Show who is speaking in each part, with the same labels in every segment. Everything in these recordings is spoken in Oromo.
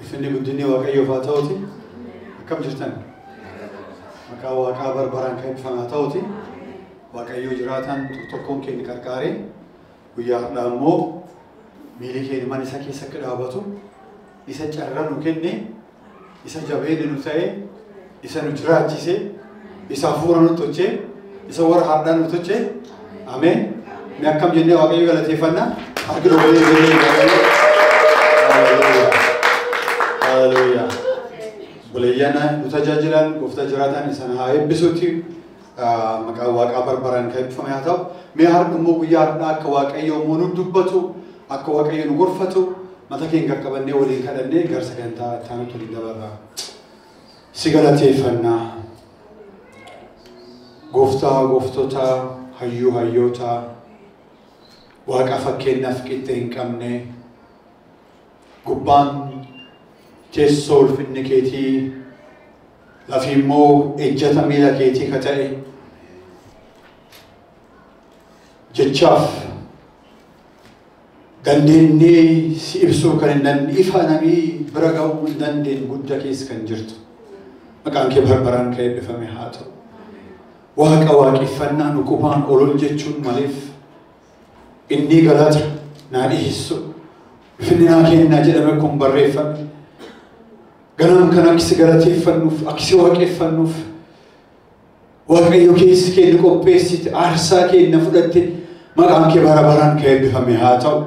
Speaker 1: Ulfinni guddinni Waaqayyoof haa ta'uuti. Akkam jirtan? Maqaa Waaqaa barbaraan kan eebbifamu haa ta'uuti. Waaqayyoo jiraataan tokkoon keenya qarqaaree guyyaa har'aa immoo miilli keenya mana isa keessa akka dhaabatu isa carraa nu kenne, isa jabeenya nu ta'e, isa nu jiraachise, isa hafuura nu tolche, isa warra har'aa nu tolche. Ameen. Mee akkam jennee Waaqayyo galateeffanna? Harki dhoowwee Waaqayyo. Haleluuyaa. Buleeyyaan nu tajaajilan gooftaa jiraataan isaan haa eebbisuuti. Maqaan Waaqaa barbaraan kan eebbifame haa ta'u. Mee har'a immoo guyyaa har'aa akka Waaqayyo immoo nu dubbatu, akka Waaqayyo nu gorfatu, mata keenya qaqqabannee waliin kadhannee gara sagantaa itti aanutti waliin dabarra. Si galateeffannaa. Gooftaa gooftota, hayyuu hayyoota, Waaqa fakkeenyaaf qixxee hin qabne, gubbaan teessoo ulfinni keetii, lafi immoo ejjata miila keetii ka ta'e, jechaaf dandeenyee si ibsuu kan hin dandeenye, ifa namii bira ga'uu hin dandeenye guddaa keessa kan jirtu. Maqaan kee barbaraan kan eebbifame haa ta'u. Waaqa waaqeffannaa nu qubaan olol jechuun maleef inni galata naa dhiyeessu, ulfinni naa kennaa jedhame kun barreeffame. Ganam kan akka si galateeffannuuf, akka si waaqeffannuuf, Waaqayyo keessi keenya qopheessite, aarsaa keenya fudhatte, maqaan kee bara baraan kan eebbifame haa ta'u.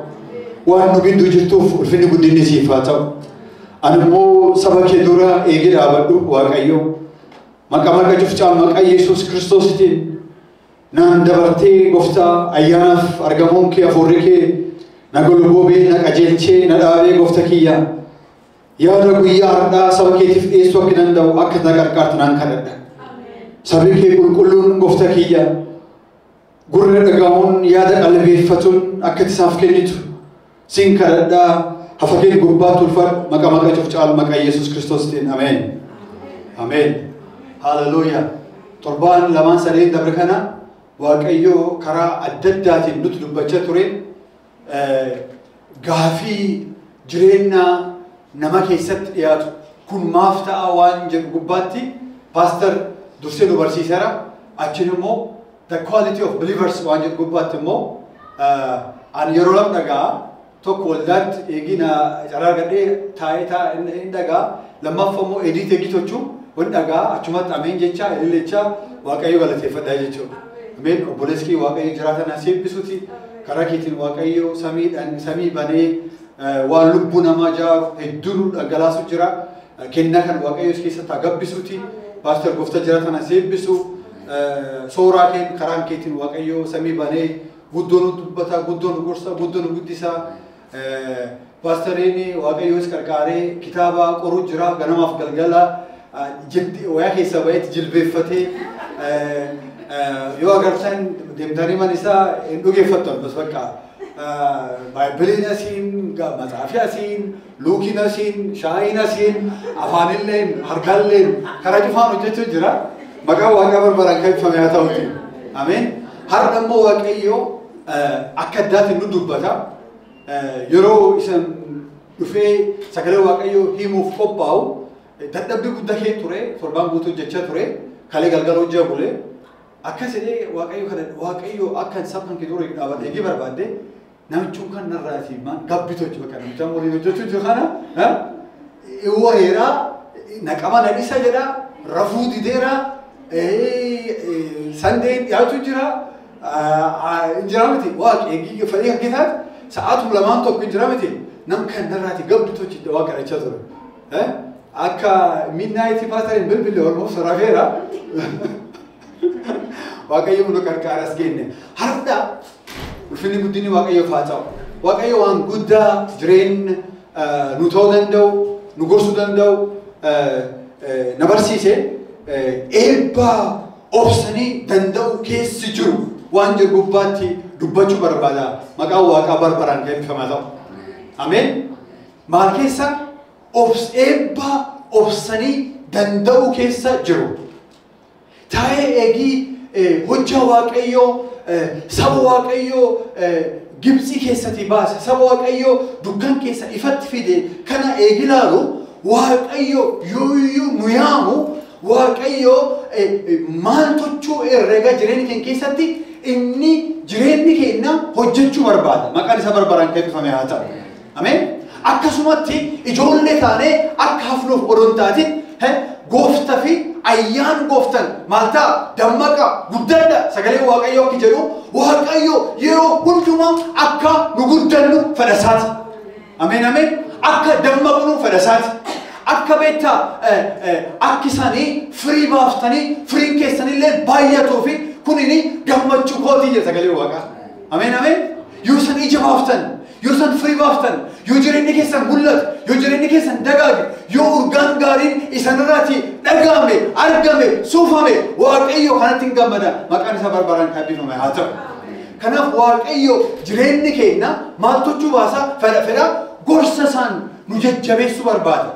Speaker 1: Waan nu gidduu jirtuuf ulfinni guddinni siif haa ta'u. Ani immoo saba kee dura eegee dhaabadhu Waaqayyo. Maqaa maqaa cufcaa maqaa Yesuus Kiristoositiin naan dabartee gooftaa ayyaanaaf argamuun kee hafuurri kee na golgoobee na qajeelchee na dhaabee goofta kiyya. Yaada guyyaa har'aa saba keetiif dhiyeessuu akka danda'u akka na qarqaartu naan kadhadha. Sabni kee qulqulluun goofta kiyya gurra dhaga'uun yaada qalbeeffatuun akka isaaf kennitu siin kadhadhaa. Hafa kee gubbaatti ulfadhu maqaa maqaa cufcaalu maqaa Yesuus Kiristoositiin ameen. Ameen. Haleluuyaa. Torbaan lamaan sadeen dabre kana Waaqayyo karaa adda addaatiin nutti dubbachaa ture. Gaafii jireenya nama keessatti dhiyaatu kun maaf ta'a waan jedhu gubbaatti paaster dursee nu barsiiseera. Achiin immoo the quality of believers waan jedhu gubbaatti immoo ani yeroo lama dhaga'a. Tokko waldaatti eegina carraa argadhee taa'ee taa'ee hin dhaga'a. Lammaffaa immoo ediit eegii tochuu hin dhaga'a. Achumatti ameen jecha ililcha Waaqayyo galateeffadhaa jechuudha. Ameen. Obboleessi kee Waaqayyo jiraatan as eebbisuuti. Karaa keetiin Waaqayyo samii banee waan lubbuu namaa ijaaru hedduu nu dhangalaasu jira. Kennaa kan Waaqayyo keessatti haa gabbisuuti. Paaster gooftaa jiraatan as eebbisu. Sooraa kee karaan keetiin Waaqayyo samii banee guddoo nu dubbata, guddoo nu gorsa, guddoo nu guddisa. Paasteriin Waaqayyoos qarqaaree kitaaba qoruu jira ganamaaf galgala wayaa keessa baheetti jilbeeffatee yoo agartan deemtanii mana isaa hin dhugeeffattu bas bakka baaybiliin asiin, matsaafii asiin, luukiin asiin, shaayiin asiin, afaanilleen, harkaalleen karaa cufaan hojjechuu jira. Maqaan Waaqaa barbaraan kan ibsame haa ta'uti. Ameen. Har'a immoo Waaqayyo akka addaatiin nu dubbata. Yeroo isan dhufee sagalee Waaqayyoo himuuf qophaa'u dadhabbii guddaa kee ture, torbaan guutuu hojjechaa ture, kalee galgala hojjaa bule. Akkas jedhee Waaqayyo kana Waaqayyo akka saba kan kee dura dhaabadhe eegee barbaadde namichuun kan narraati maan gabbitu hojii bakka namichaan waliin hojjechuu jiru kana wareeraa naqama na dhisa jedha rafuu dideera sandeen dhiyaachuu jira hin jira miti Waaqi eegii fedhii kan keessaati sa'aatum lamaan tokko hin jira miti nam kan narraati gabbitu hojii Waaqa kadhachaa ture. Akka midnight pastor hin bilbille almost rafeera. Waaqayyo nu qarqaara as geenne. Har'a ulfinni guddinni Waaqayyoof haa ta'u. Waaqayyo waan guddaa jireenya nu ta'uu danda'u, nu gorsuu danda'u na barsiise eebba obsanii danda'u keessi jiru waan jiru gubbaatti dubbachuu barbaada. Maqaan Waaqaa barbaraan kan eebbifamaa ta'u. Ameen. Maal keessa? Eebba obsanii danda'u keessa jiru. Taa'ee eegii hojjaa Waaqayyoo saba Waaqayyoo Gibxii keessatti baase, saba Waaqayyoo dukkan keessa ifatti fide kana eegi ilaalu Waaqayyo yooyyuu nu yaamu Waaqayyo maal tochuu herrega jireenya keenya keessatti inni jireenyi keenya hojjechuu barbaada. Maqaan isaa barbaraan kan eebbifame haa ta'u. Ameen. Akkasumatti ijoollee taanee akka hafnuuf odoo hin taatin gooftaa fi ayyaan gooftan maal ta'a dammaqa guddadha sagalee Waaqayyoo akka jedhu Waaqayyo yeroo hundumaa akka nu guddannu fedha isaati. Ameen ameen. Akka dammaqnu fedha isaati. Akka beektaa akka isaanii firii baaftanii firiin keessanillee baay'atuu fi kunini gammachuu kootii jedha sagalee Waaqaa. Ameen ameen. Yoo isan ija baaftan, yoo isan firii baaftan, yoo jireenyi keessan mul'atu, yoo jireenyi keessan dagaage, yoo urgaan gaariin isanirraati dhagahame, argame, suufame, Waaqayyo kanatti hin gammada. Maqaan isaa barbaraan kan eebbifame haa ta'u. Kanaaf Waaqayyo jireenyi keenya maal tochuu baasa fedha gorsa isaan nu jajjabeessuu barbaada.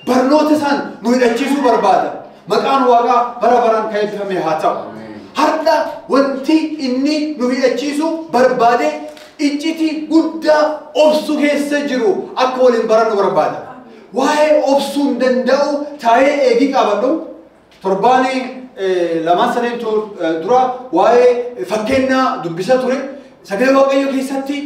Speaker 1: Barnoota isaan nu hidhachiisuu barbaada. Maqaan Waaqaa bara baraan kan eebbifame haa ta'u. Har'a wanti inni nu hidhachiisuu barbaade iccitii guddaa obsuu keessa jiru akka waliin barannu barbaada. Waa'ee obsuu hin danda'u taa'ee eegii qabadhu. Torbaanii lamaan sadeen dura waa'ee fakkeenya dubbisa ture. Sagalee Waaqayyoo keessatti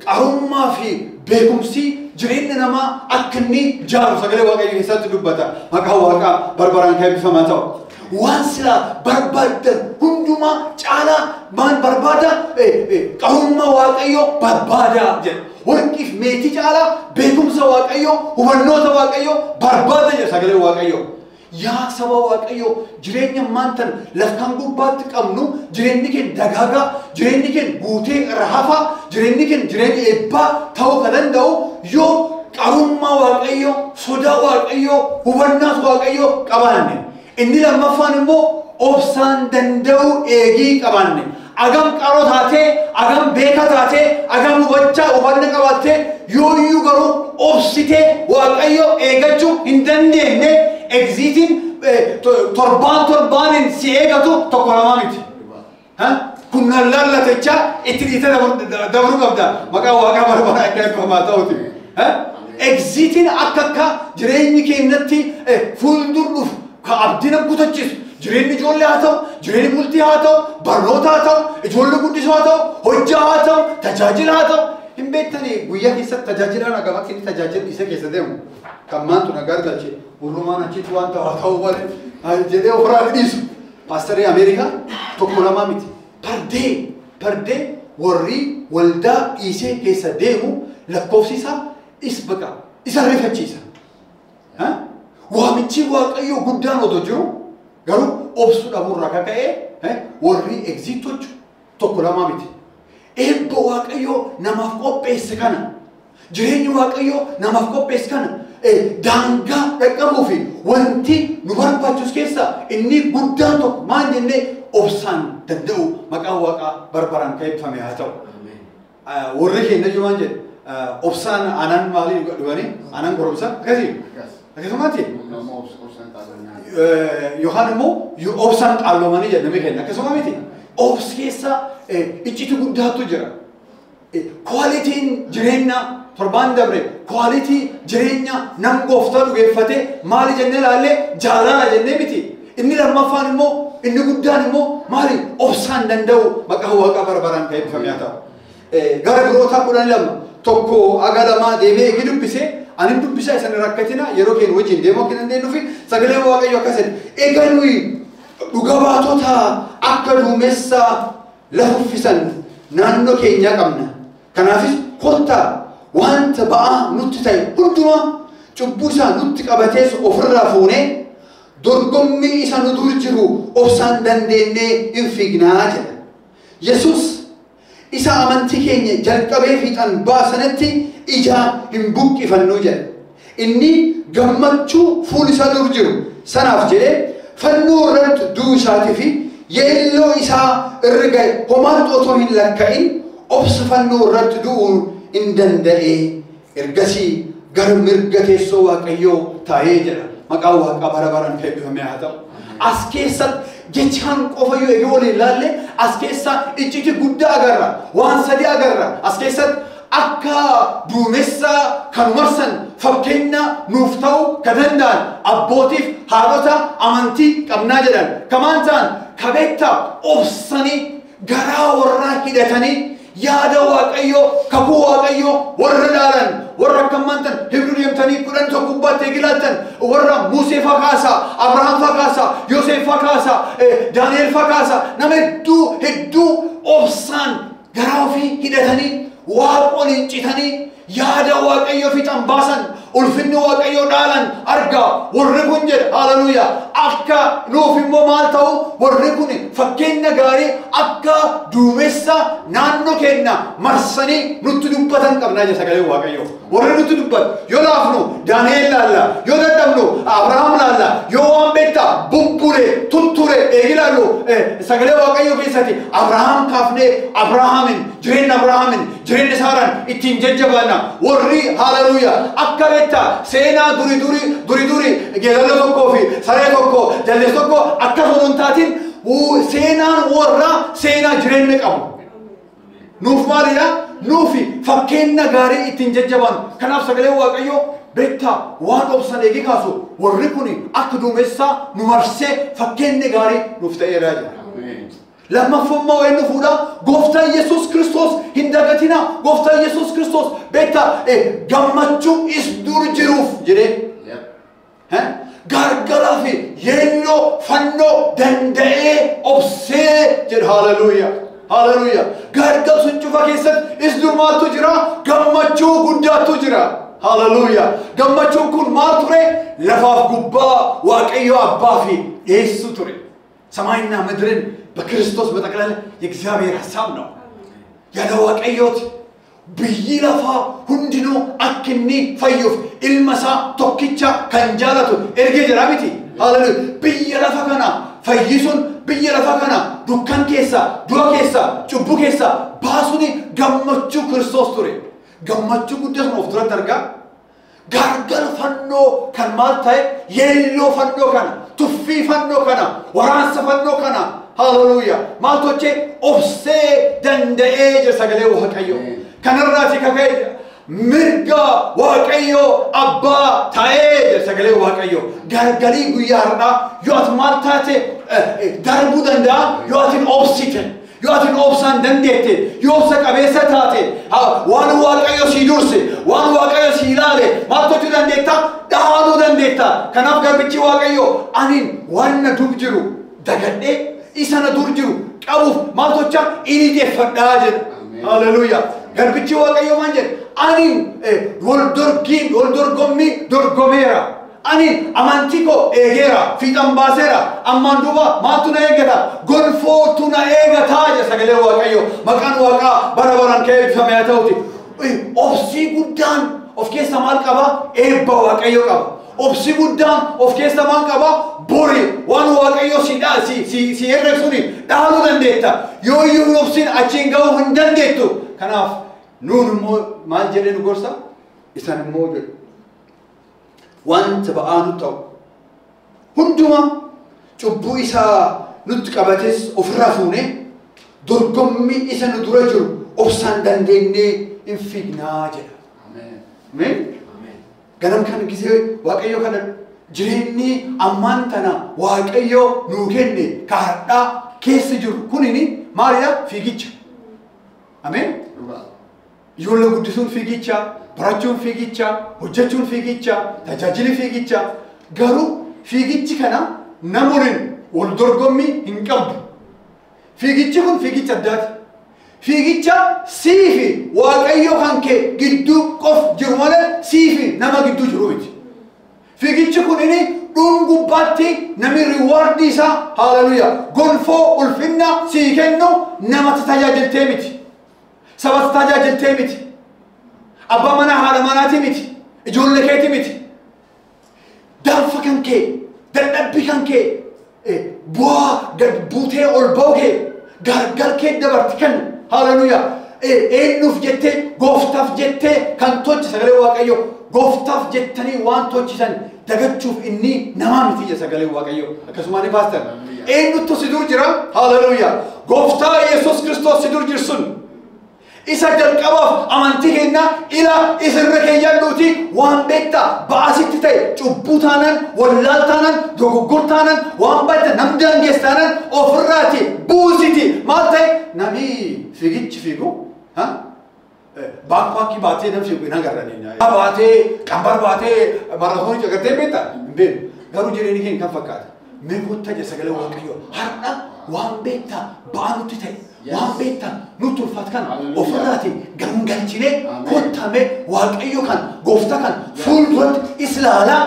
Speaker 1: qarummaa fi beekumsi jireenya namaa akka inni jaaru sagalee Waaqayyoo keessatti dubbata. Maqaan Waaqaa barbaraan kan eebbifamaa ta'u. Waan silaa barbaaddan hundumaa caalaa maal barbaada? Qarummaa Waaqayyoo barbaada jedha. Warqiif meetii caalaa beekumsa Waaqayyoo, hubannoota Waaqayyoo barbaada jedha sagalee Waaqayyoo. Yaa saba Waaqayyoo, jireenya maantan lafkaan gubbaatti qabnu jireenyi keenya dagaagaa, jireenyi keenya guutee irra hafaa, jireenyi keenya jireenya eebbaa ta'uu kan danda'u yoo qarummaa Waaqayyoo, sodaa Waaqayyoo, hubannaas Waaqayyoo qabaanne. Inni lammaffaan immoo obsaan danda'u eegii qabaanne. Agam qaroo taatee, agam beeka taatee, agam hubachaa hubanna qabaattee yooyyuu garuu obsitee Waaqayyo eegachuu hin dandeenye egziitiin torbaan torbaaniin si eegatu tokko lamaa miti. Kun laallatechaa itti dhiitee dabruu qabda. Maqaan Waaqaa barbaada akka eebbifamaa ta'uti. Egziitiin akka akka jireenyi keenyatti fuuldur dhufu ka abdii nama kutachiisu jireenyi ijoollee haa ta'u, jireenyi bultii haa ta'u, barnoota haa ta'u, ijoollee guddisuu haa ta'u, hojjaa haa ta'u, tajaajila haa ta'u. Hin beektanii guyyaa keessatti tajaajilaan hagam akka inni tajaajila dhiisee keessa deemu kan maantu na gargalche warrumaan achitti waan ta'u haa ta'u malee jedhee ofirraa dhiisu. Paasterii Ameerikaa tokko lamaa miti. Pardee warri waldaa dhiisee keessa deemu lakkoofsi isaa is baqa isa rifachiisa. Waamichi Waaqayyoo guddaan otoo jiru garuu obsuu dhabuurraa akka ka'e warri egziit tochu tokko lamaa miti. Eebba Waaqayyoo namaaf qopheesse kana, jireenyi Waaqayyoo namaaf qopheesse kana daangaa dhaqqabuu fi wanti nu barbaachisu keessaa inni guddaan tokko maal jennee obsaan danda'u maqaan Waaqaa barbaraan kan eebbifame haa ta'u. Warri keenya iyyuu maal jedhu obsaan aanan maalii dhuganii aanan goromsa akkasii akkasumatti yookaan immoo obsaan qaallomanii jedhu namni keenya akkasuma miti. Obs keessa iccitii guddaatu jira. Kwaalitiin jireenya torbaan dabre kwaalitii jireenya nam gooftaa dhugeeffate maali jennee ilaallee jaalala jennee miti. Inni lammaffaan immoo inni guddaan immoo maali obsaan danda'u maqaa Waaqaa barbaraan kan eebbifame haa ta'u. Gara Ibroota 12 tokko aga lamaa deemee eegi dubbisee ani dubbisa isan rakkatina yeroo keenya wajjin deemuu akka dandeenyuu fi sagalee Waaqayyoo akkas jedhe. Egaa nuyi dhuga baatota akka duumessa lafa uffisan naannoo keenyaa qabna. Kanaafis kottaa wanta ba'aa nutti ta'e hundumaa cubbuu isaa nutti qabatees ofirraa fuunee dorgommii isa nu dur jiru obsaan dandeenyee hin fiignaa jedha. Yesuus isa amantii keenya jalqabee fiixan baasanitti ija hin buqqifannuu jedha. Inni gammachuu fuul isaa dur jiru sanaaf jedhee fannoo irratti du'uu isaatii fi yeelloo isaa irra ga'e homaatu otoo hin lakka'in obsa fannoo irratti du'uu hin danda'e. Ergasii gara mirga teessoo Waaqayyoo taa'ee jedha. Maqaan Waaqaa bara baraan kan eebbifame haa ta'u. As keessatti jechaan qofa yoo eegee waliin ilaalle as keessa iccitii guddaa agarra. Waan sadii agarra. As keessatti akka duumessa kan marsan fakkeenya nuuf ta'uu ka danda'an abbootiif haadhota amantii qabnaa jedhan. Kamaan ta'an kabeetta obsanii garaa warraa hidhatanii yaada Waaqayyoo kakuu Waaqayyoo warra dhaalan warra akkam mantan Hibru deemtanii 11 gubbaatti eegilaaltan warra Musee faa kaasaa, Abrahaam faa kaasaa, Yoseef faa kaasaa, Daani'el faa kaasaa, nama hedduu hedduu obsaan garaa ofii hidhatanii Waaqa waliin citanii yaada Waaqayyoo fiixan baasan ulfinni Waaqayyoo dhaalan argaa. Warri kun jedha haleluuyaa akka nuuf immoo maal ta'u warri kun fakkeenya gaarii akka duumessa naannoo keenya marsanii nutti dubbatan qabnaa jedha sagaleen Waaqayyoo. Warri nutti dubbatu yoo laafnu Daani'el laalla, yoo dadhabnu Abrahaam laalla, yoo waan beektaa bubbure tutture eegilaallu sagalee Waaqayyoo keessatti Abrahaam kaafnee Abrahaamin jireenya Abrahaamin jireenya Saaraan ittiin jajjabaanna. Warri haleluuyaa akka beektaa seenaa duri duri duri duri geedaloo tokkoo fi saree tokko jaldeessa tokko akkasuma hin taatin seenaan warra seenaa jireenya qabu. Nuuf maalidha? Nuufi fakkeenya gaarii ittiin jajjabaannu. Kanaaf sagaleen Waaqayyoo beektaa waan obsan eegee kaasu warri kun akka duumessaa nu marsee fakkeenya gaarii nuuf ta'eera jedha. Lammaffummaa wayii nu fuudha. Gooftaa Yesuus Kiristoos hin dagatinaa. Gooftaa Yesuus Kiristoos beektaa gammachuu is dur jiruuf jedhee gargaraa fi yeelloo fannoo danda'ee obsee jedha. Haleluuyaa. Haleluuyaa. Gargar sun cufa keessatti is dur maaltu jira? Gammachuu guddaatu jira. Haleluuyaa. Gammachuun kun maal ture? Lafaaf gubbaa Waaqayyo abbaa fi dhiyeessuu ture. ሰማይና ምድርን በክርስቶስ መጠቅለል የእግዚአብሔር ሐሳብ ነው። ያለ Waaqayyooti biyyi lafaa hundinuu akka inni fayyuuf ilma isaa tokkicha kan jaalatu ergee jira miti. Haleluuyaa. Biyya lafa kana fayyisuun biyya lafa kana dukkan keessa, du'a keessa, cubbuu keessa baasuun gammachuu Kiristoos ture. Gammachuu guddaa sana of duratti argaa. Gargar fannoo kan maal ta'e yeelloo fannoo kana, tuffii fannoo kana, waraansa fannoo kana. Haleluuyaa. Maal tochee obsee danda'ee jira sagalee Waaqayyoo. Kanarraati kaka'e mirga Waaqayyoo abbaa ta'ee jira sagalee Waaqayyoo. Gargarii guyyaa har'aa yoo ati maal taate darbuu danda'a yoo ati obsite. Yoo ati obsaan dandeette, yoo obsa qabeessa taate, waan Waaqayyo sii durse, waan Waaqayyo sii ilaale, maal gochuu dandeetta? Dhaaluu dandeetta. Kanaaf garbichi Waaqayyo ani waan na dur jiru dagadhee isa na dur jiru qabuuf maal gochaa inni deeffadhaa jedha. Haleluuyaa. Garbichi Waaqayyo maal jedha? Ani wal dorgommii dorgomeera. Ani amantii koo eegeera, fiixan baaseera. Ammaan duuba maaltu na eegata? Gonfootu na eegataa jedha sagalee Waaqayyoo. Maqaan Waaqaa bara baraan ka'ee eebbifame haa ta'uti. Obsii guddaan of keessa maal qaba? Eebba Waaqayyoo qaba. Obsii guddaan of keessa maal qaba? Bori waan Waaqayyoo si herreegsuuni dhaaluu dandeetta. Yoo iyyuu hin obsiin achiin ga'uu hin dandeettu. Kanaaf nuun immoo maal jedhee nu gorsa? Isaan immoo jedhu. Wanta ba'aa nu ta'u hundumaa cubbuu isaa nutti qabates ofirraa fuunee dorgommii isa nu dura jiru obsaan dandeenyee hin fiignaa jedha. Ameen. Ganam kan gisee Waaqayyo kana jireenyi ammaan tana Waaqayyo nuu kenne ka har'aa keessa jiru kunini maalidha? Fiigicha. Ameen. Ijoollee guddisuun fiigicha, barachuun fiigicha, hojjechuun fiigicha, tajaajilli fiigicha. Garuu fiigichi kana namoonni wal dorgommii hin qabdu. Fiigichi kun fiigicha addaati. Fiigicha sii fi Waaqayyo kan kee gidduu qof jiru malee sii fi nama gidduu jiru miti. Fiigichi kun inni dhungubbaatti namni riwaardii isaa haleluuyaa gonfoo ulfinna sii kennu namatti tajaajiltee miti. Sabatti tajaajiltee miti. Abbaa manaa haadha manaati miti. Ijoollee keeti miti. Danfa kan kee, dadhabbii kan kee, bu'aa gad buutee ol ba'u kee, gargar kee dabarti kennu. Haleluuyaa. Eenyuuf jettee, gooftaaf jettee kan tolche sagalee Waaqayyoo. Gooftaaf jettanii waan tolchisan dagachuuf inni namaa miti jedha sagalee Waaqayyoo. Akkasumaan ni paastar. Eenyutu si dur jira? Haleluuyaa. Gooftaa Yesuus Kiristoos si dur jirsun. Isa jalqabaaf amantii keenya ila isirra keeyyannuuti waan beektaa ba'aasitti ta'e cubbuu taanaan wallaal taanaan dogoggor taanaan waan baay'ate nam daangees taanaan ofirraati buusiti maal ta'e namni fiigichi fiigu baakpaakii baatee nam fiigu hin agarranii baatee qambar baatee maratoonii agartee beektaa hin beeku garuu jireenyi keenya kan fakkaata mee kottaa jira sagalee Waaqayyoo har'a waan beektaa ba'aa nutti ta'e waan beektaa nutti ulfaatu kan ofirraati gangalchinee kottame Waaqayyo kan gooftaa kan fuulduratti islaalaa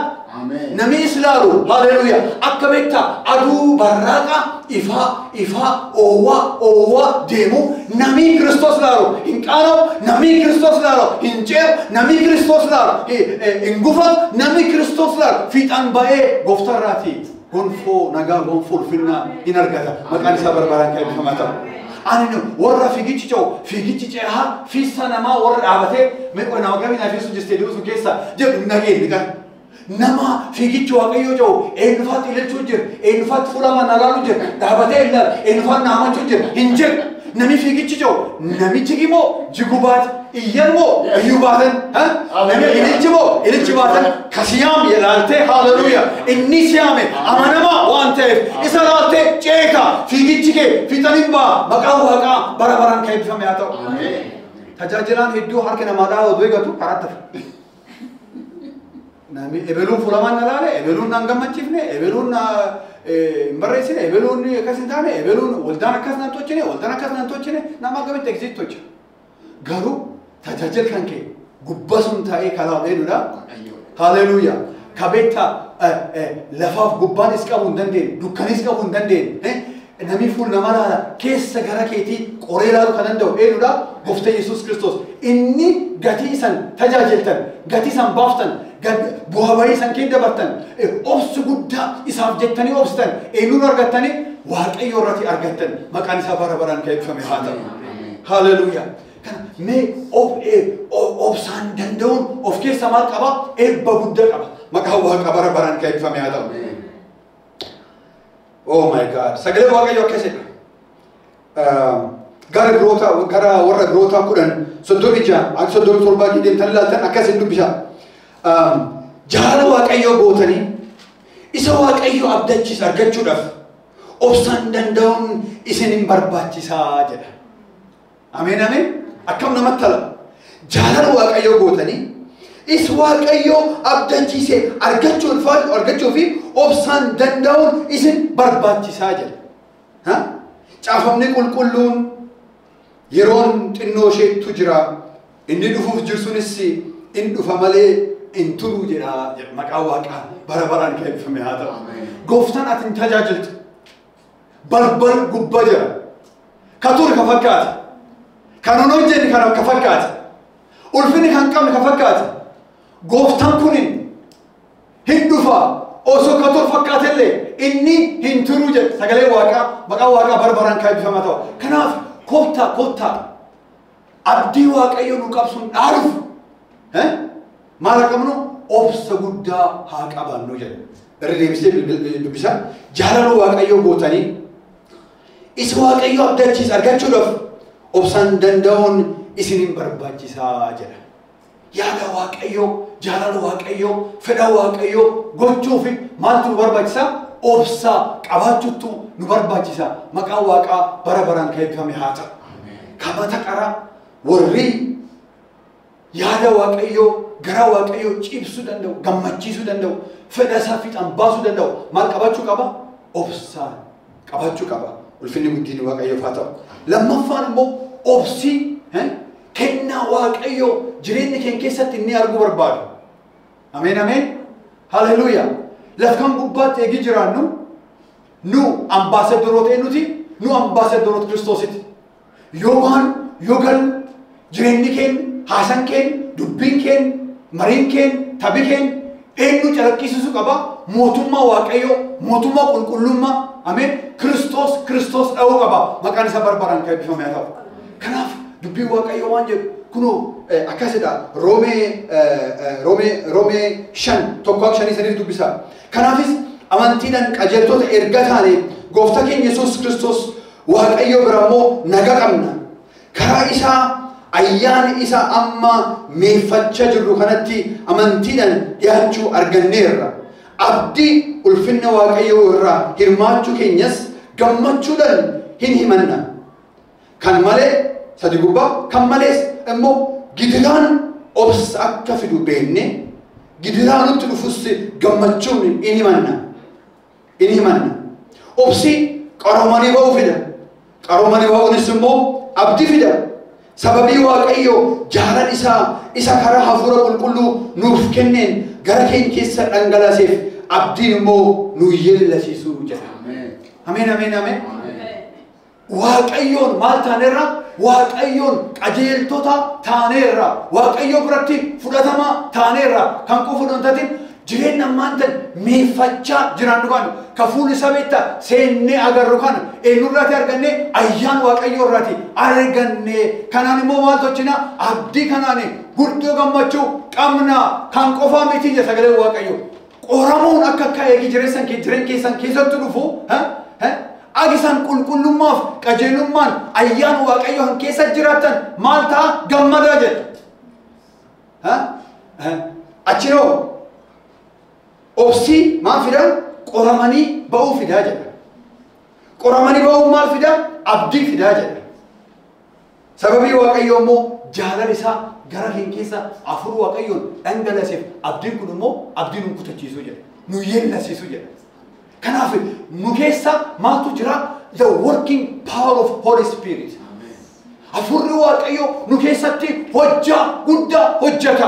Speaker 1: namni islaalu haleluuyaa akka beektaa aduu barraaqa ifaa ifaa oowwaa oowwaa deemu namni Kiristoos laalu hin qaana'u namni Kiristoos laalu hin ceeru namni Kiristoos laalu hin gufatu namni Kiristoos laalu fiixaan ba'ee gooftarraati gonfoo nagaa gonfoo ulfinnaa hin argata maqaan isaa barbaadaan kan eebbifamaa ta'u. Ani warra fiigichi ce'u fiigichi ce'aa fiissa namaa warra dhaabatee meeqa nama gamii naa fiisuu jirti deebisu keessa jedhu hin dhageenye kan. Nama fiigichi Waaqayyoo ce'u eenyufaatti ilaalchuu jira eenyufaatti fuula mana ilaaluu jira dhaabatee ilaala eenyufaatti naamachuu jira hin jiru. Nami fiigichi ce'u nami jigi moo jigu baate iyyan moo iyyuu baatan nami ililchi moo ililchi baatan kasiyaam ilaaltee haleluuyaa inni siyaame amanamaa waan ta'eef isa ilaaltee ceeka fiigichi kee fiixaniin ba'a maqaan Waaqaa bara baraan kan eebbifame haa ta'u. Tajaajilaan hedduu harka namaa dhaabatu eegatu karaatti hafa. Nami ebeluun fuulamaan na laale ebeluun naan gammachiifne ebeluun na hin barreessine ebeluun akkas hin taane ebeluun waldaan akkas naan tolchine waldaan akkas naan tolchine nama akkamitti egziit tolcha. Garuu tajaajila kan kee gubbaa sun taa'ee karaa eenyudha? Haleluuyaa. Kabeetta lafaaf gubbaanis qabuu hin dandeenye dukkanis qabuu hin dandeenye namni fuul nama laala keessa gara keetii qoree ilaaluu kan danda'u eenyudha? Gooftaa Yesuus Kiristoos. Inni gatii isan tajaajiltan gatii isan baaftan bu'aa bayii isan keessa dabartan obsi guddaa isaaf jettanii obsitan eenyuun argattanii Waaqayyo irratti argattan maqaan isaa bara baraan kan eebbifame haa ta'u. Haleluuyaa. Kana mee obsaan danda'uun of keessa maal qaba? Eebba guddaa qaba. Maqaan Waaqa bara baraan kan eebbifame haa ta'u. Oh my God. Sagalee Waaqayyoo akkas jedha. Gara biroota gara warra biroota 10 36 akka 37 deemtan ilaaltan akkas hin dubbisa. Jaalala Waaqayyoo gootanii isa Waaqayyoo abdachiisa argachuudhaaf obsaan danda'uun isin hin barbaachisaa jedha. Ameen ameen. Akkam namatti tola. Jaalala Waaqayyoo gootanii isa Waaqayyoo abdachiise argachuu fi obsaan danda'uun isin barbaachisaa jedha. Caafamni qulqulluun yeroon xinnoo isheettu jira inni dhufuuf jirsunis in dhufa malee hin turu jedha maqaan Waaqaa bara baraan kan eebbifame haa ta'u. Gooftaan ati hin tajaajiltu balbal gubbaa jira ka ture ka fakkaate kan hin hojjenne kan ka fakkaate ulfinni kan qabne ka fakkaate gooftaan kun hin dhufa osoo ka ture fakkaatellee inni hin turu jedha sagalee Waaqaa maqaan Waaqaa bara baraan kan eebbifame haa ta'u. Kanaaf kottaa kottaa abdii Waaqayyoo nu qabsuun dhaaluuf maal haa qabnu obsa guddaa haa qabaannu jedha. Irra deebisee dubbisa jaalala Waaqayyoo gootanii isa Waaqayyoo abdachiisa argachuudhaaf obsaan danda'uun isin hin barbaachisaa jedha. Yaada Waaqayyoo jaalala Waaqayyoo fedha Waaqayyoo gochuuf maaltu nu barbaachisa? Obsa qabaachuutu nu barbaachisa. Maqaan Waaqaa bara baraan kan eebbifame haa ta'u. Kamata qara warri yaada Waaqayyoo gara Waaqayyoo cibsuu danda'u gammachiisuu danda'u fedha isaa fiixaan baasuu danda'u maal qabaachuu qaba? Obsa qabaachuu qaba. Ulfinni guddinni Waaqayyoof haa ta'u. Lammaffaan immoo obsi kennaa Waaqayyoo jireenya keenya keessatti inni arguu barbaadu. Ameen ameen. Haleluuyaa. Lafkan gubbaatti eegi jiraannu nu ambaasadoroota eenyuti? Nu ambaasadoroota Kiristoositi. Yoo baanu yoo gallu jireenyi keenya haasaan keenya dubbiin keenya mariin keenya taphi keenya eenyu calaqqisiisuu qaba? Mootummaa Waaqayyoo mootummaa qulqullummaa ameen Kiristoos Kiristoos dha'uu qaba. Maqaan isaa barbaadaan kan eebbifame haa ta'u. Kanaaf dubbiin Waaqayyoo waan jedhu kunoo akkasidha. Roomee 5 1-5 saniif dubbisa. Kanaafis amantiidhaan qajeeltota erga taane gooftaa keenya Yesuus Kiristoos Waaqayyoo bira immoo nagaa qabna. Karaa isaa Ayyaana isa amma meeffachaa jirru kanatti amantiidhaan dhiyaachuu arganneerra. Abdii ulfinna Waaqayyoo irraa hirmaachuu keenyas gammachuudhaan hin himanna. Kan malee sadi gubbaa kan malees immoo gidiraan obsa akka fidu beekne gidiraan nutti dhufus gammachuun hin himanna. Hin himanna. Obsi qaroomanii ba'uu fida. Qaroomanii ba'uunis immoo abdii fida. Sababii Waaqayyoo jaalala isaa isa karaa hafuura qulqulluu nuuf kenneen gara keenya keessa dhangalaaseef abdiin immoo nu yeellasiisuu jedha. Ameen ameen ameen. Waaqayyoon maal taaneerra? Waaqayyoon qajeeltota taaneerra. Waaqayyoo biratti fudhatama taaneerra. Kan qofa hin tatin jireenya ammaan tan meeffachaa jiraannu kana ka fuula isa beektaa seennee agarru kana eenyurraati arganne ayyaan Waaqayyoo irraati arganne. Kanaan immoo maal tolchina? Abdii kanaan guddoo gammachuu qabna. Kan qofaa miti jedha sagaleen Waaqayyoo. Qoramuun akka akka eegi jireenya keessan keessatti dhufu agisan qulqullummaaf qajeelummaan ayyaan Waaqayyoo kan keessa jiraatan maal ta'a? Gammadaa jedha. Achinoo obsii maal fidaa? Qoramanii ba'uu fidaa jedha. Qoramanii ba'uu maal fidaa? Abdii fidaa jedha. Sababii Waaqayyoo immoo jaalala isaa gara keenya keessa hafuura Waaqayyoon dhangalaaseef abdiin kun immoo abdii nu kutachiisuu jedha. Nu yeellasiisuu jedha. Kanaaf nu keessa maaltu jira? The working power of Holy Spirit. Hafuurri Waaqayyoo nu keessatti hojjaa guddaa hojjeta.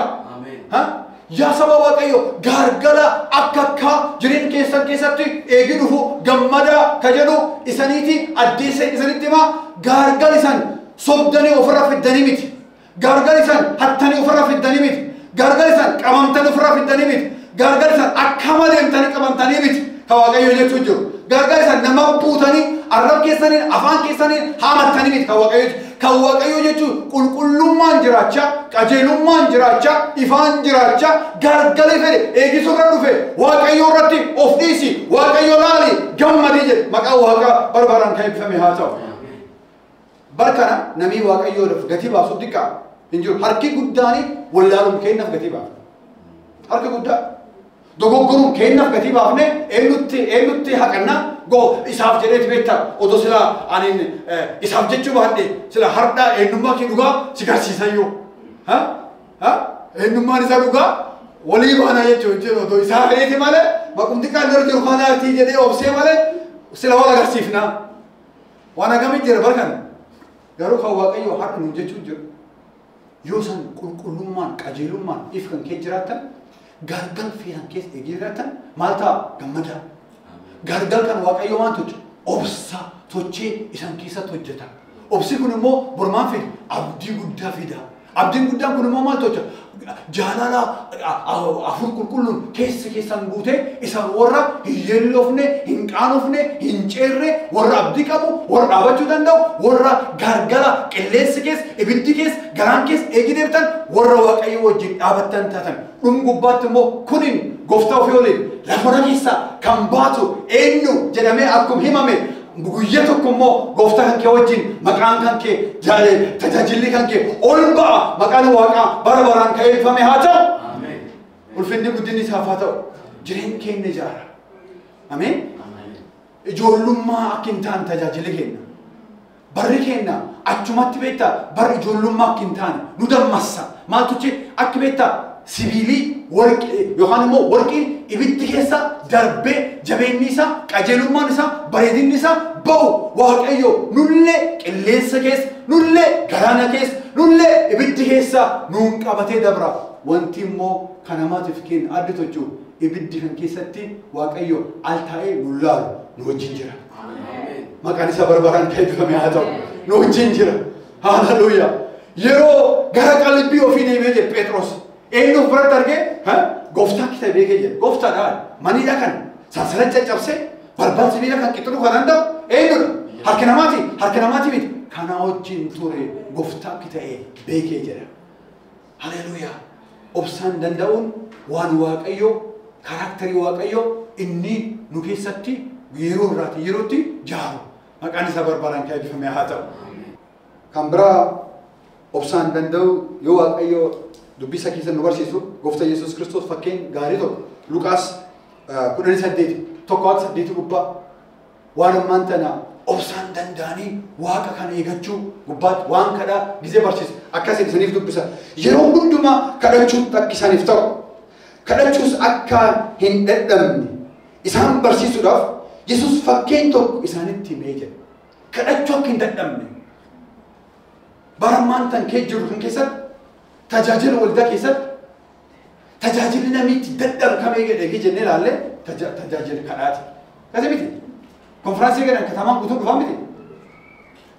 Speaker 1: Yaa saba Waaqayyoo gargara akka akka jireenya keessan keessatti eegi dhufu gammadaa ka jedhu isaniiti addeessa isanitti himaa. Gargar isan sobdanii ofirra fiddanii miti. Gargar isan hattanii ofirra fiddanii miti. Gargar isan qabamtanii ofirra fiddanii miti. Gargar isan akka malee deemtanii qabamtanii miti. Ka Waaqayyoo jechuun jiru. Gargar isan nama buutanii arrab keessaniin afaan keessaniin haamattanii miti ka Waaqayyoo. Kan Waaqayyoo jechuun qulqullummaan jiraachaa, qajeelummaan jiraachaa, ifaan jiraachaa, gargalee fedhe eegisurra dhufe Waaqayyoo irratti of dhiisi, Waaqayyoo laali, gammadii jedhe. Maqaan Waaqaa barbaraan kan eebbifame haa ta'u. Bara kana namni Waaqayyoodhaaf gatii baasu xiqqaa hin jiru. Harki guddaan wallaaluun kennaaf gatii baafna. Harki guddaa dogoggoruun kennaaf gatii baafne eenyutti haqannaa go isaaf jedheeti beektaa odoo sila ani isaaf jechuu baadhe sila hardhaa eenyummaa kee dhugaa si garsiisayyoo. Eenyummaan isaa dhugaa walii baana jechuun jiru odoo isaa fedheeti malee maqumti kaan dura jiru kanaatii jedhee obsee malee sila wal agarsiifnaa. Waan akkamii jira bara kana. Garuu kan Waaqayyoo har'a nuun jechuun jiru. Yoo san qulqullummaan qajeelummaan if kan kee jiraattan gargar feetan keessa eegee jiraattan maal ta'a? Gammadaa. Gargar kan Waaqayyoo maal tolcha? Obsa tochee isan keessatti hojjeta. Obsi kun immoo bormaan fida? Abdii guddaa fida. Abdiin guddaan kun immoo maal tolcha? Jaalala hafuura qulqulluun keessa keessan guutee isaan warra hin yeelloofne, hin qaanofne, hin ceerre, warra abdii qabu, warra dhaabachuu danda'u, warra gargara qilleensi keessa, ibiddi keessa, garaan keessa eegii deemtan, warra Waaqayyoo wajjin dhaabattan taatan. Dhum gubbaatti immoo kunin gooftaa ofii waliin lafa keessa kan baatu eenyu jedhamee akkuma himame guyyaa tokko immoo gooftaa kan kee wajjin maqaan kan kee tajaajilli kan kee ol ba'a. Maqaan Waaqaa bara baraan kan eebbifame haa ta'u. Ulfinni guddinni isaaf haa ta'u. Jireenya keenya ijaara. Ameen. Ijoollummaa akka hin taane tajaajilli keenya. Barri keenya achumatti beektaa barri ijoollummaa akka hin taane nu dammassa. Maaltu akka beektaa sibiilii warqii yookaan immoo warqiin ibiddi keessa darbee jabeenyi isaa qajeelummaan isaa bareedinni isaa ba'u Waaqayyo nullee qilleensa keessa nullee galaana keessa nullee ibiddi keessa nuun qabatee dabra. Wanti immoo kan namaatiif kennu adda tolchu ibiddi kan keessatti Waaqayyo al taa'ee nu laalu nu wajjin jira. Maqaan isaa barbaraan kan eebbifame haa ta'u. Nu wajjin jira. Haleluuyaa. Yeroo gara qalbii ofii deemee jedhe Phexros. Eenyuuf biratti argee gooftaa kita beekee jedhe. Gooftaadha. Maniidha kan sansala caccabsee balbal sibiila kan qixxuu kan danda'u eenyudha? Harka namaati. Harka namaati miti. Kana wajjin ture gooftaa kita beekee jedha. Haleluuyaa. Obsaan danda'uun waan Waaqayyoo karakterii Waaqayyoo inni nu keessatti yeroo irraati yerootti jaaru. Maqaan isaa barbaraan kan eebbifame haa ta'u. Kan biraa Obsaan danda'u yoo Waaqayyo dubbisa keessa nu barsiisu gooftaa Yesuus Kiristoos fakkeen gaarii tokko Luqaas 18 1-8 gubbaa waan ammaan tana obsaan danda'anii waaqa kana eegachuu gubbaatti waan kadhaa gizee barsiisa akkas isaniif dubbisa yeroo hundumaa kadhachuun akka isaaniif ta'u kadhachuus akka hin dadhabne isaan barsiisuudhaaf Yesuus fakkeen tokko isaanitti himee jedha kadhachuu akka hin dadhabne bara ammaan tan kee jiru kan keessatti tajaajila waldaa keessatti tajaajilli namitti dadhabu kamee jedhee jennee ilaalle tajaajila kadhaati. Kasi miti konfiraansii jedhan katamaan guutuu dhufaa miti.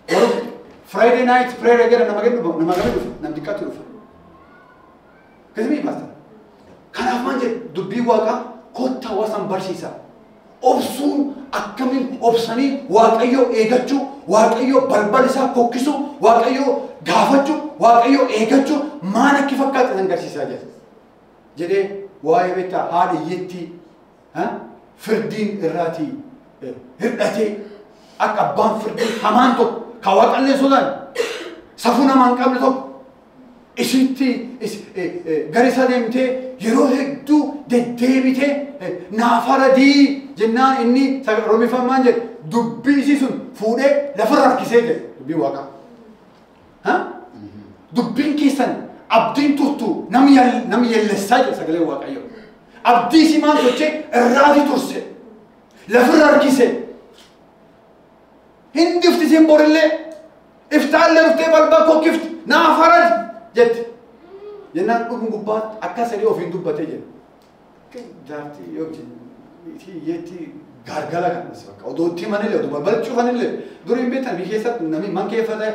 Speaker 1: Garuu Friday night prayer jedhan nama gadi dhufa nama gadi dhufa nam xiqqaatu dhufa. Kasi miti pastor. Kanaaf maal jedhu dubbii waaqaa kottaa wasan barsiisa. Obsuun akkamiin obsanii Waaqayyo eegachuu, Waaqayyo balbala isaa kokkisuu, Waaqayyo gaafachuu, Waaqayyo eegachuu maal akki fakkaatu san agarsiisaa jira. Jedhee waa'ee beektaa haadha hiyyeettii firdiin irraatii hir'atee akka abbaan firdii hamaan tokko kan waaqallee sodaan safuu namaa hin qabne tokko isitti gara isa deemtee yeroo hedduu deddeebitee naafaradii jennaan inni romifamaan jedhe dubbii isii sun fuudhee lafarra harkisee jedhe dubbii waaqaa. Dubbiin keessan abdiin turtu nam yellessaa jedhe sagalee Waaqayyoo. Abdii isii maal sochee irraatii turse lafarra harkise. Hin dhufti isiin borillee iftaallee dhuftee balbal kokkifti naafaradi jetti. Jennaan dhugum gubbaatti akka sadii ofiin dubbatee jedhe. Jaartii yookiin hiyyeetti gargala kan as bakka odoo itti himanillee odoo balbala cufanillee duri hin beektan biyya keessatti namni man keeffate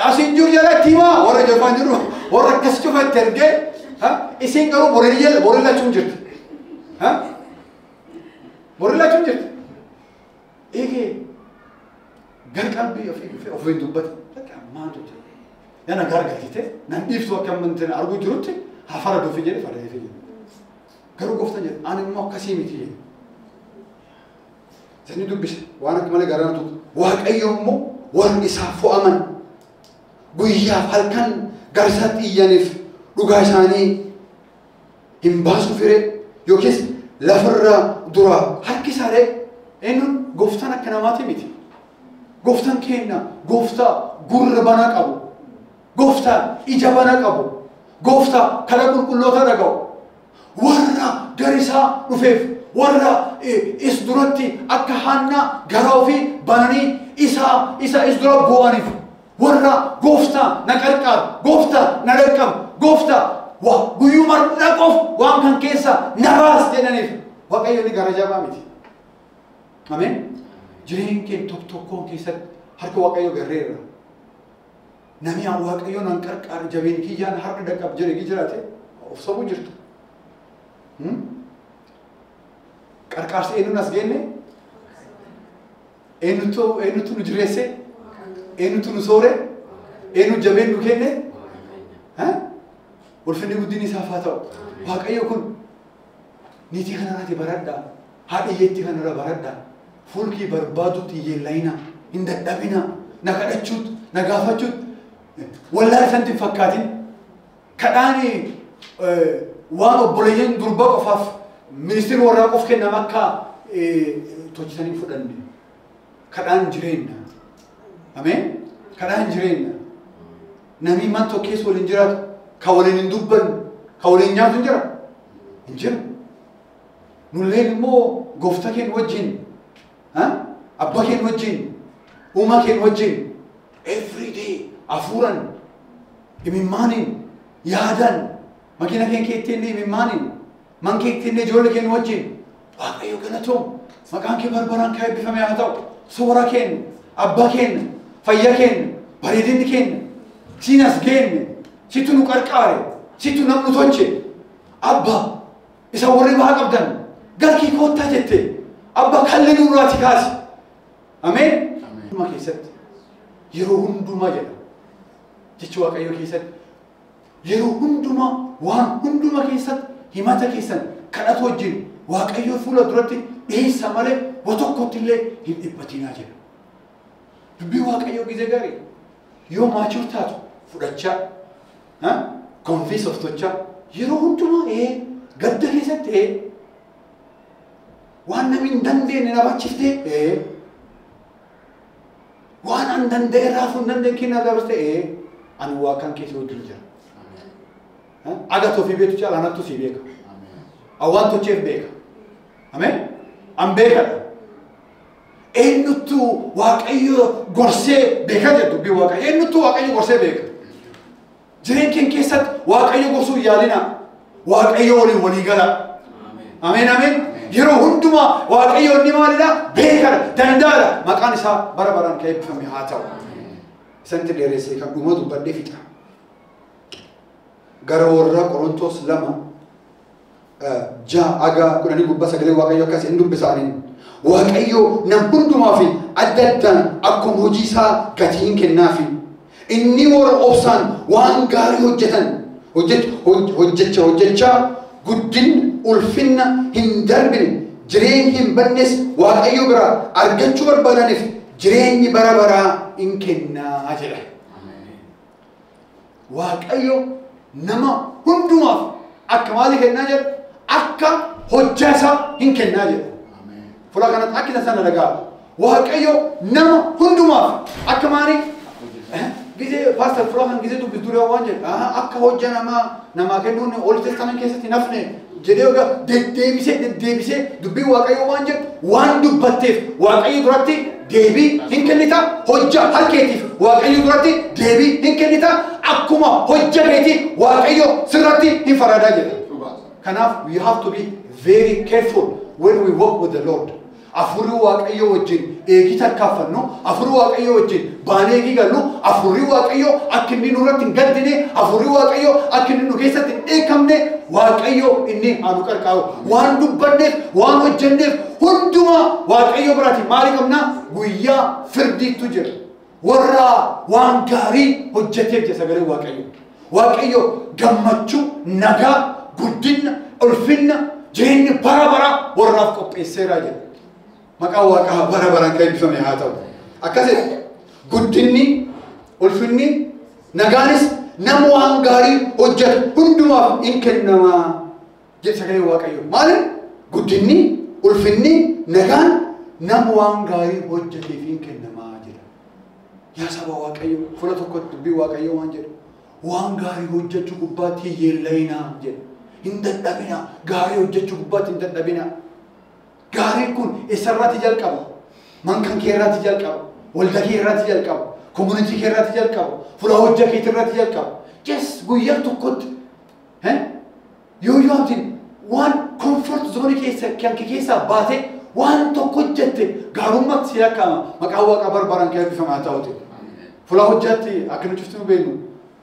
Speaker 1: asiin jiru jalatti himaa warra jafaan jiru warra akkas cufa itti ergee isiin garuu borilla achuun jirti. Borilla achuun jirti. Eegee gar qalbii ofii dhufee ofiin dubbate bakka maaltu jira. Yana gargalchite nan dhiiftu akka amantiin arguu jirutti haa faraduufi jedhe faradeefi jedhe. Garuu gooftaan jedhe ani immoo akkasii miti jedhe. Isni dubbise waan akka malee garaa tuqu. Waaqayyo immoo warri isaaf fo'aman guyyaaf halkan gara isaatti iyyaniif dhugaa isaanii hin baasu firee yookiis lafarra dura harki isaaree eenyuun gooftaan akka namaati miti. Gooftaan keenya gooftaa gurra banaa qabu. Gooftaa ija banaa qabu. Gooftaa kala qulqulloota dhaga'u. Warra gara isaa dhufeef warra is duratti akka haannaa gara ofii bananii isa is dura bu'aniif warra gooftaa na qarqaaru, gooftaa na dhaqqabu, gooftaa guyyuma dhaqoof waan kan keessa na baas jedhaniif Waaqayyo inni gara jabaa miti. Ameen. Jireenya keenya tokko tokkoon keessatti harka Waaqayyo garreerra. Namni aan Waaqayyo nan qarqaaru jabeen kiyyaan harka dhaqqab jedhee jiraate of sobuu jirtu. Qarqaarsi eenyuun as geenne? Eenyutu nu jireesse? Eenyutu nu soore? Eenyu jabeen nu kenne? Ulfinni guddinni isaaf haa ta'u. Waaqayyo kun niitii kanarraati baradhaa. Haadha hiyyeettii kanarra baradhaa. Fuulkii barbaadutti hiyyeellayina. Hin dadhabina. Na kadhachuutti, na gaafachuutti. Wallaan isaan hin fakkaatin. Kadhaan waan obboleeyyan durbaa qofaaf ministeerri warraa qof kennama akka tolchisanii fudhanne. Kadhaan jireenya. Ameen. Kadhaan jireenya. Namni man tokko keessa waliin jiraatu, kan waliin hin dubbanne, kan waliin nyaatu hin jira. Hin jiru. Nulleen immoo gooftaa keenya wajjin, abbaa keenya wajjin, uumaa keenya wajjin every day hafuuran, imimmaaniin, yaadaan, makiina keenya keetti illee imimmaaniin, man keetti illee ijoollee keenya wajjin Waaqayyo galatoom maqaan kee barbaraan kan eebbifame haa ta'u. Soora keenya, abbaa keenya, fayyaa keenya, bareedinni keenya, siin as geenne, situ nu qarqaare, situ nam nu tolche. Abbaa isa warri bahaa qabdan galkii koottaa jette abbaa kalli nurraati kaasi. Ameen. Hundumaa keessatti yeroo hundumaa jedha jechi Waaqayyo keessatti yeroo hundumaa waan hundumaa keessatti himata keessan kadhatu wajjin Waaqayyo fuula duratti dhiyeessa malee wa tokkotti illee hin dhiphatinaa jedha. Dubbii Waaqayyoo gizee gaarii yoo maachuu taatu fudhachaa Confess of tocha yeroo hundumaa gadda keessatti waan namni hin dandeenye na baachiftee waan an danda'e raafuu hin dandeenye kenna dabarsite ani waaqaan keessa wajjin jira. Aga tofii beektu caalaa anattu sii beeka. Awwaan tocheef beeka. Ameen? An beekadha. Eenyuttu Waaqayyo gorsee beeka jedhu dubbii Waaqayyo. Eenyuttu Waaqayyo gorsee beeka. Jireenya keenya keessatti Waaqayyo gorsuu hin yaalinaa. Waaqayyo waliin walii gala. Ameen ameen. Yeroo hundumaa Waaqayyo inni maalidha? Beekadha, danda'adha. Maqaan isaa bara baraan kan eebbifame haa ta'u. Isanti dheeressee kan dhuma dubbadhee fixa. Gara warra Qorontos 2:6-10 gubbaa sagalee Waaqayyo akkas hin dubbisaaniin. Waaqayyo nam hundumaa fi adda addaan akkuma hojii isaa gatii hin kennaafi. Inni warra obsaan waan gaarii hojjetan hojjechaa guddinna ulfinna hin darbine jireenya hin badnes Waaqayyo biraa argachuu barbaadaniif jireenyi bara baraa hin kennaa jedha. Waaqayyo nama hundumaaf akka maalii kennaa jedha? Akka hojjaa isaa hin kennaa jedha. Fuula kanatti akka isa sana dhagaa. Waaqayyo nama hundumaaf akka maalii? Gizee pastor fuula kan gizee dubbisu dura waan jedhu akka hojjaa namaa kennuun Old Testament keessatti hin hafne jedhee egaa deddeebisee dubbii Waaqayyo waan jedhu waan dubbatteef Waaqayyo duratti deebii hin kennita. Hojjaa harkeetiif Waaqayyo duratti deebii hin kennita. Akkuma hojja keetii Waaqayyo sirratti hin faradaa jedha. Kanaaf we have to be very careful when we walk with the Lord. Afurri Waaqayyo wajjin eegii tarkaanfannu, afurri Waaqayyo wajjin baanee eegii gallu, afurri Waaqayyo akka inni nurratti hin gaddine, afurri Waaqayyo akka inni nu keessatti hin dheekkamne, Waaqayyo inni haa nu qarqaaru. Waan dubbanneef, waan hojjenneef hundumaa Waaqayyo biraati maali qabna? Guyyaa firdiitu jira. Warra waan gaarii hojjeteef jedha sagalee Waaqayyo. Waaqayyo gammachuu, nagaa, guddina, ulfinna, jireenya bara baraa warraaf qopheesseera jedha. Maqaan Waaqaa bara baraan kan eebbifame haa ta'u. Akkasidha. Guddinni, ulfinni, nagaanis nama waan gaarii hojjetu hundumaaf hin kennamaa jedha sagalee Waaqayyo. Maali? Guddinni, ulfinni, nagaan nama waan gaarii hojjeteef hin kennamaa jedha. Yaa saba Waaqayyo, fuula tokkotti dubbii Waaqayyo waan jedhu. Waan gaarii hojjechuu gubbaatti hin yeellayinaa jedha. Hin dadhabinaa. Gaarii hojjechuu gubbaatti hin dadhabinaa. Gaariin kun eessarraati jalqaba? Mankan kee irraati jalqaba. Waldaa kee irraati jalqaba. Community kee irraati jalqaba. Fuula hojjaa keetii irraati jalqaba. Yes, guyyaa tokkotti. Yoo amtiin waan comfort zone keessa kan kee keessaa baatee waan tokko hojjette gaarummaatti si lakkaa'ama. Maqaan Waaqaa bara baraan kan eebbifame haa ta'uti. Fuula hojjaatti akka nuti cuftuu beeknu.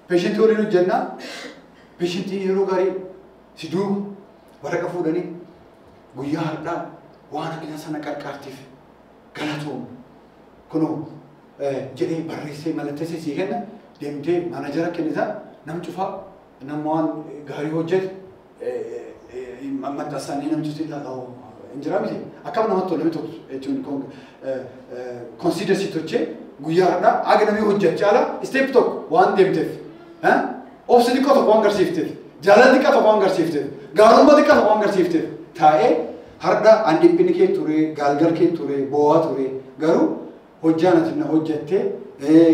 Speaker 1: Patientii waliin hojjennaa. Patientiin yeroo gaarii si duuba waraqaa fuudhanii guyyaa har'aa waan akkana sana qarqaartiif galatoomu kunoo jedhee barreessee mallatteessee sii kenna deemtee manager kennita nam cufaa nama waan gaarii hojjete maxxansanii namni cufti hin jiraa miti akkam namatti tola namni tokko jechuun consider si tochee guyyaa har'aa aga namni hojjetu caala step tokko waan deemteef obsi xiqqoo tokko waan agarsiifteef jaalala xiqqaa tokko waan agarsiifteef gaarummaa xiqqaa tokko waan agarsiifteef taa'ee har'a an dhiphinni kee ture gaalgal kee ture boo'aa ture garuu hojjaan ati na hojjettee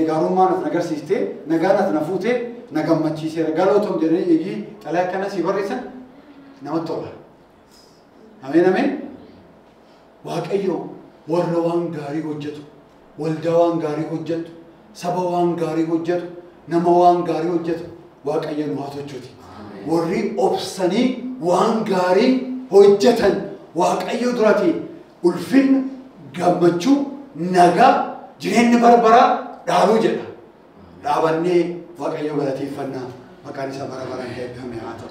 Speaker 1: gaarummaan ati na agarsiistee nagaan ati na fuutee na gammachiiseera galootom jedhanii eegii xalayaa akkana sii barreessan namatti tola. Ameen ameen. Waaqayyo warra waan gaarii hojjetu, waldaa waan gaarii hojjetu, saba waan gaarii hojjetu, nama waan gaarii hojjetu Waaqayyo nu haa tolchuuti. Warri obsanii waan gaarii hojjetan Waaqayyo durati ulfinna, gammachuu, nagaa, jireenya bara baraa dhaaluu jedha. Dhaabannee Waaqayyo galateeffannaa maqaan isaa bara baraan eebbifame haa ta'u.